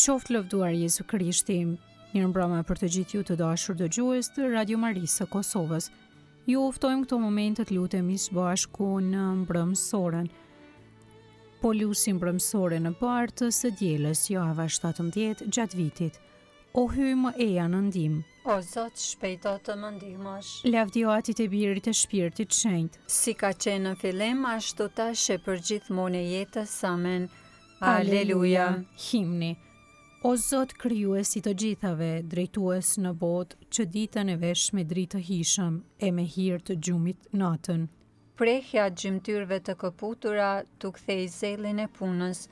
Qoftë lëvduar Jezu Krishti. Mirëmbrëma për të gjithë ju të dashur dëgjues të Radio Marisë së Kosovës. Ju ftojmë këto momente të lutemi së bashku në mbrëmësoren. Po lusim mbrëmësoren e parë të së dielës, java 17 gjatë vitit. O Hyj më eja në ndihmë. O Zot, shpejto të më ndihmosh. Lavdi Atit e Birit e Shpirtit Shenjt. Si ka qenë në fillim, ashtu tash e përgjithmonë e jetës. Amen. Aleluja. Himni. O Zot, krijues i të gjithave, drejtues në botë, që ditën e vesh me dritë të hijshëm e me hir të gjumit natën. Prehja gjymtyrëve të këputura, t'u kthejë zellin e punës,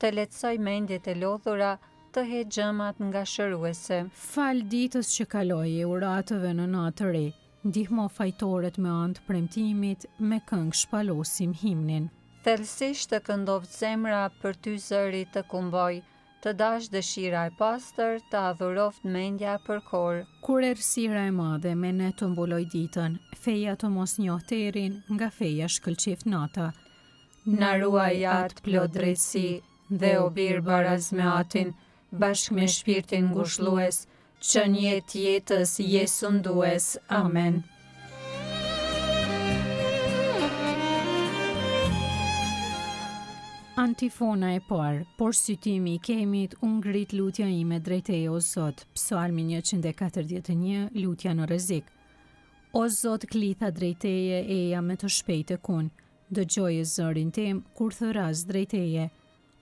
të lehtësojë mendjet e lodhura, të heqë gjëmat ngashëruese. Falë ditës që kaloi e uratëve në natë të re, ndihmo fajtorët me anë të premtimit, me këngë shpalosim himnin. Thellësisht të këndoftë zemra, për ty zëri të kumbojë, të dashtë dëshira e pastër, të adhuroftë mendja e përkorë. Kur errësira e madhe me ne të mbulojë ditën, feja të mos njohë terrin, nga feja shkëlqeftë nata. Na ruaj Atë plot drejtësi, dhe o Bir baraz me Atin, bashkë me Shpirtin ngushëllues, që në jetë jetës je sundues. Amen. Antifona e parë, Porsi tymi i kemit, u ngrit lutja ime drejt teje o Zot, Psalmi 141, lutja në rrezik. O Zot, klitha drejt teje, eja me të shpejtë tek unë. Dëgjoje zërin tim, kur thërras drejt teje.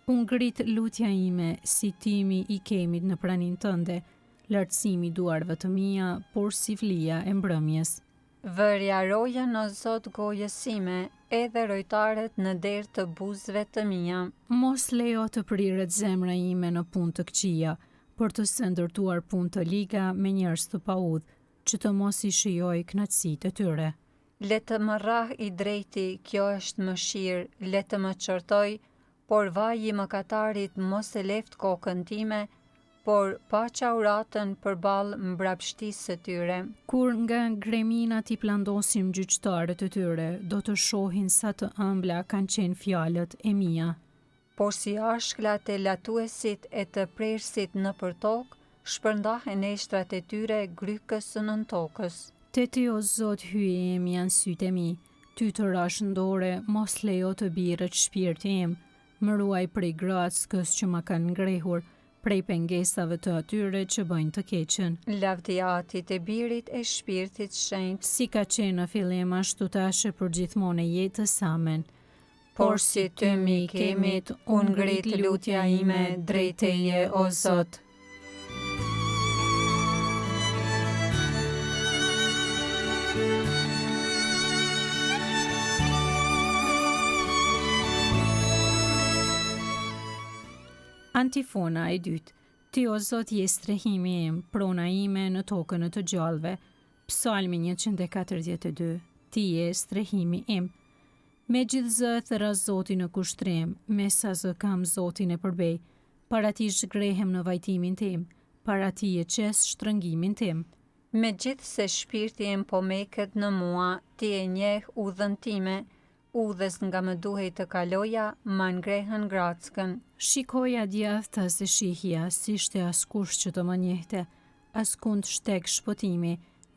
U ngrit lutja ime si tymi i kemit në praninë tënde, lartësimi i duarve të mia, porsi flia e mbrëmjes. Vërja rojën o Zot gojës sime, edhe rojtarët në derë të buzëve të mia. Mos lejo të priret zemra ime në punë të këqija, për të sendërtuar punë të liga me njerëz të paudhë, që të mos i shijoj kënaqësitë e tyre. Le të më rrahë i drejti, kjo është mëshirë, le të më qortojë, por vaji i mëkatarit mos e leftë kokën time, por paça uratën përballë mbrapshtisë së tyre. Kur nga gremina t'i plandosim gjyqtarët e tyre, do të shohin sa të ëmbla kanë qenë fjalët e mia. Porsi ashklat e latuesit e të prerësit nëpër tokë, shpërndahen eshtrat e tyre grykës së nëntokës. Te ti o Zot Hyji im janë sytë e mi, ty të rashë n'dore, mos lejo të birret shpirti im, më ruaj prej grackës që ma kanë ngrehur, prej pengesave të atyre që bëjnë të keqen. Lavdi Atit e Birit e Shpirtit Shenjt. Si ka qenë në fillim ashtu tash e përgjithmonë e jetës amen. Porsi tymi i kemit, u ngrit lutja ime drejt teje, o Zot. Antifona e dytë. Ti o Zot je strehimi im, prona ime në tokën e të gjallëve. Psalmi 142. Ti je strehimi im. Me gjithë zë e thërras Zotin në kushtrim, me sa zë kam Zotin e përbej. Para tij zhgrehem në vajtimin tim, para tij e qes shtrëngimin tim. Megjithëse shpirti im po meket në mua, ti e njeh udhën time, udhës nga më duhej të kaloja, ma ngrehën grackën. Shikoja djathtas e shihja, s'ishte askush që të më njihte, askund shteg shpëtimi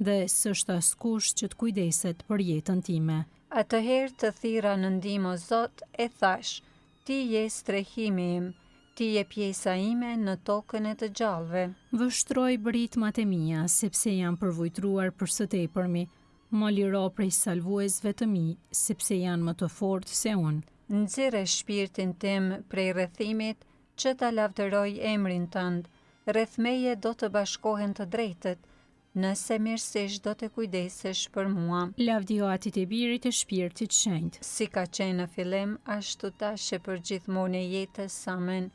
dhe s'është askush që të kujdeset për jetën time. Atëherë të thirra në ndihmë o Zot, e thashë, Ti je strehimi im, ti je pjesa ime në tokën e të gjallëve. Vështroj britmat e mia, sepse jam përvujtruar për së tepërmi. Më liro prej salvuesve të mi, sepse janë më të fortë se unë. Nxirre shpirtin tim prej rrethimit, që ta lavdëroj emrin tënd. Rreth meje do të bashkohen të drejtët, nëse mirësisht do të kujdesesh për mua. Lavdi Atit e Birit e Shpirtit Shenjt. Si ka qenë në fillim, ashtu tash e përgjithmonë e jetës. Amen.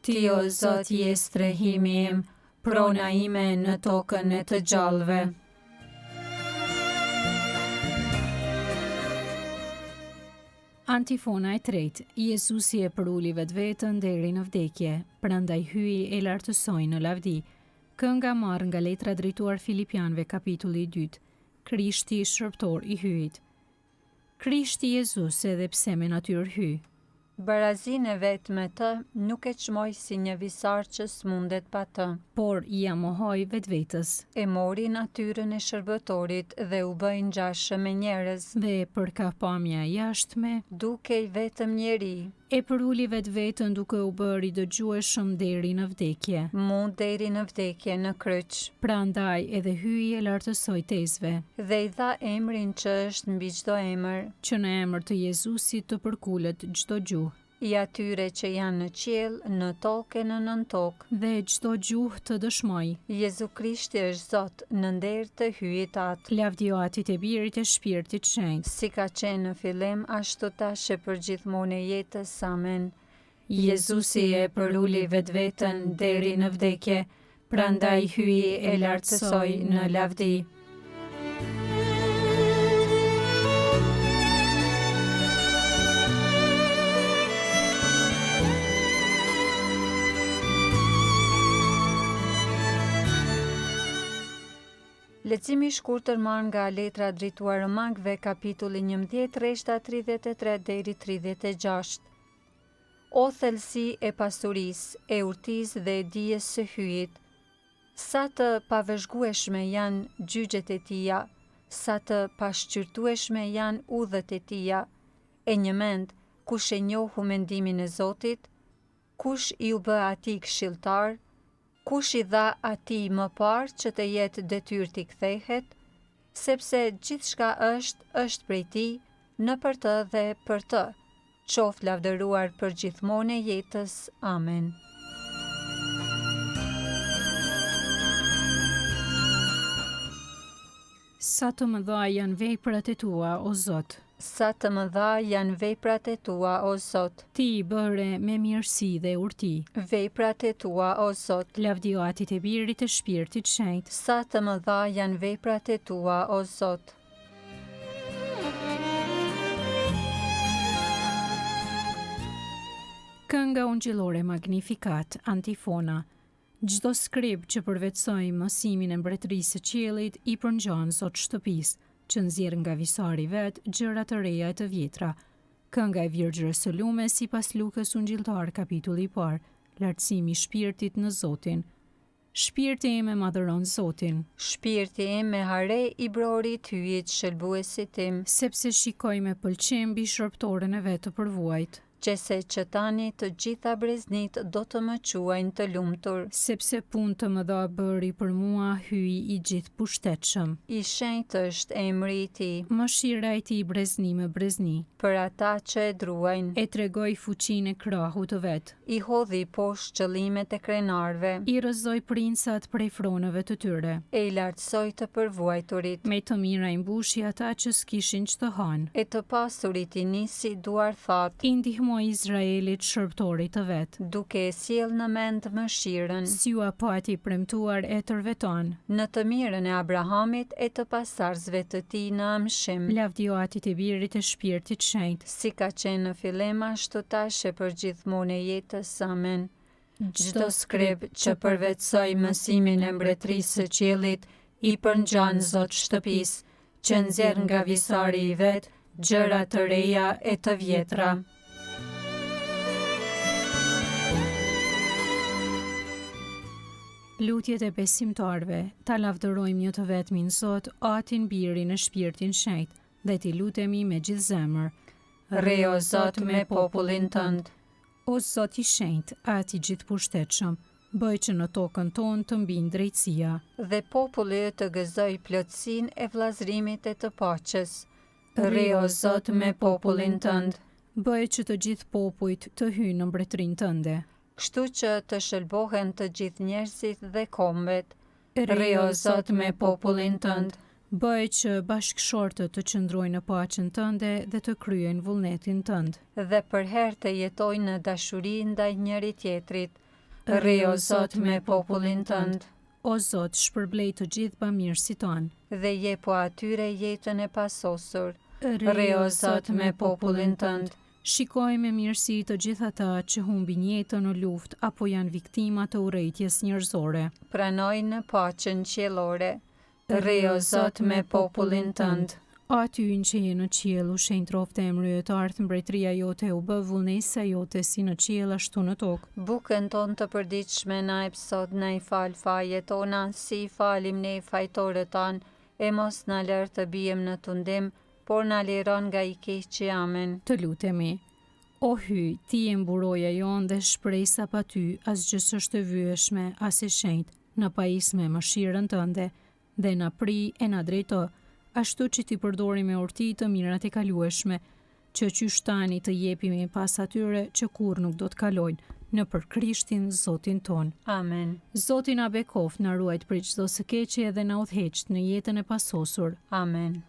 Ti o Zot je strehimi im, prona ime në tokën e të gjallëve. Antifona e tretë, Jezusi e përuli vetveten deri në vdekje, prandaj Hyji e lartësoi në lavdi. Kënga marrë nga letra drejtuar Filipianëve kapitulli i dytë, Krishti shërbëtor i Hyjit. Krishti Jezus edhe pse me natyrë Hyj. Barazinë e vet me të nuk e çmoi si një visar që s'mundet pa të. Por ia mohoi vetvetes. E mori natyrën e shërbëtorit dhe u bë i ngjashëm me njerëz. Dhe për kah pamja e jashtme. Dukej vetëm njeri. E përuli vetveten duke u bërë i dëgjueshëm deri në vdekje. Mu deri në vdekje në kryq. Prandaj edhe Hyji e lartësoi tejsve. Dhe i dha emrin që është mbi çdo emër. Që në emër të Jezusit të përkulet çdo gjuhë. I atyre që janë në qiell, në tokë e në nëntokë. Dhe çdo gjuhë të dëshmojë. Jezu Krishti është Zot, në nder të Hyjit Atë. Lavdi Atit e Birit e Shpirtit Shenjt. Si ka qenë në fillim, ashtu tash e përgjithmonë e jetës. Amen. Jezusi e përuli vetveten deri në vdekje, prandaj Hyji e lartësoi në lavdi. Lexim i shkurtër marrë nga Letra drejtuar Romakëve, kapitulli 11, rreshta 33 deri 36. O thellësi e pasurisë, e urtisë dhe e dijes së Hyjit! Sa të pavëzhgueshme janë gjyqet e tija, sa të pashqyrtueshme janë udhët e tija! E njëmend, kush e njohu mendimin e Zotit? Kush iu bë atij këshilltar? Kush i dha atij më parë që të jetë detyrë t'i kthehet? Sepse gjithçka është, është prej tij, nëpër të dhe për të. Qoftë lavdëruar përgjithmonë e jetës. Amen. Sa të mëdha janë veprat e tua, o Zot! Sa të mëdha janë veprat e tua, o Zot! Ti i bëre me mirësi dhe urti. Veprat e tua, o Zot! Lavdi Atit e Birit e Shpirtit Shenjt. Sa të mëdha janë veprat e tua, o Zot! Kënga ungjillore Magnificat, Antifona. Çdo skrib që përvetësoi mësimin e Mbretërisë së Qiellit i përngjan zot shtëpisë, që nxjerr nga visari i vet gjëra të reja e të vjetra. Kënga e Virgjërës së Lume sipas Lukës Ungjilltar kapitulli i parë, Lartësimi i shpirtit në Zotin. Shpirti im e madhëron Zotin. Shpirti im me hare i brorit Hyjit shëlbuesit tim. Sepse shikoi me pëlqim mbi shërbëtoren e vet të përvuajtë. Qe se që tani të gjitha breznitë do të më quajnë të lumtur. Sepse punë të mëdha bëri për mua Hyji i gjithëpushtetshëm. I shenjtë është emri i tij. Mëshira e tij brezni më brezni. Për ata që e druajnë. E tregoi fuqinë e krahut të vet. I hodhi poshtë qëllimet e krenarëve. I rrëzoi princat prej fronëve të tyre. E i lartësoi të përvuajturit. Me të mira i mbushi ata që s'kishin ç'të hanë. E të pasurit i nisi duarthatë. I ndihmoi Izraelit shërbëtorit të vet. Duke e sjellë në mend mëshirën. Si ua pati premtuar etërve tanë. Në të mirën e Abrahamit e të pasardhësve të tij në amshim. Lavdi Atit e Birit e Shpirtit Shenjt. Si ka qenë në fillim ashtu tash e përgjithmonë e jetës. Amen. Çdo skrib që përvetësoi mësimin e Mbretërisë së Qiellit i përngjan zot shtëpisë, që nxjerr nga visari i vet gjëra të reja e të vjetra. Lutjet e besimtarëve, ta lavdërojmë një të vetmin Zot, Atin, Birin e Shpirtin Shenjt, dhe t'i lutemi me gjithë zemër. Rri o Zot me popullin tënd. O Zot i shenjtë, At i gjithëpushtetshëm, bëj që në tokën tonë të mbijë drejtësia. Dhe populli yt të gëzojë plotësinë e vëllazërimit e të paqes. Rri o Zot me popullin tënd. Bëj që të gjithë popujt të hyjnë në mbretërinë tënde. Kështu që të shëlbohen të gjithë njerëzit dhe kombet. Rri o Zot me popullin tënd. Bëj që bashkëshortët të qëndrojnë në paqen tënde dhe të kryejnë vullnetin tënd. Dhe përherë të jetojnë në dashuri ndaj njëri-tjetrit. Rri o Zot me popullin tënd. O Zot, shpërblej të gjithë bamirësit tanë. Dhe jepu atyre jetën e pasosur. Rri o Zot me popullin tënd. Shikoji me mirësi të gjithë ata që humbin jetën në luftë apo janë viktima të urrejtjes njerëzore. Pranoji në paqen qiellore. Rri o Zot me popullin tënd. Ati ynë që je në qiell, u shenjtroftë emri yt, ardhtë mbretëria jote, u bëftë vullnesa jote si në qiell ashtu në tokë. Bukën tonë të përditshme na ep sot, na i fal fajet tona, si i falim ne fajtorët tanë, e mos na lër të biem në tundim, por na liro nga i keqi. Amen. Të lutemi. O Hyj, ti je mburoja jonë dhe shpresa pa ty asgjë s'është e vyeshme, as e shenjtë, na pajis me mëshirën tënde, dhe na pri e na drejto, ashtu që t'i përdorim me urti të mirat e kalueshme, që qysh tani të jepemi pas atyre që kurrë nuk do të kalojnë, nëpër Krishtin Zotin tonë. Amen. Zoti na bekoftë, na ruajtë prej çdo së keqeje dhe na udhëheqtë në jetën e pasosur. Amen.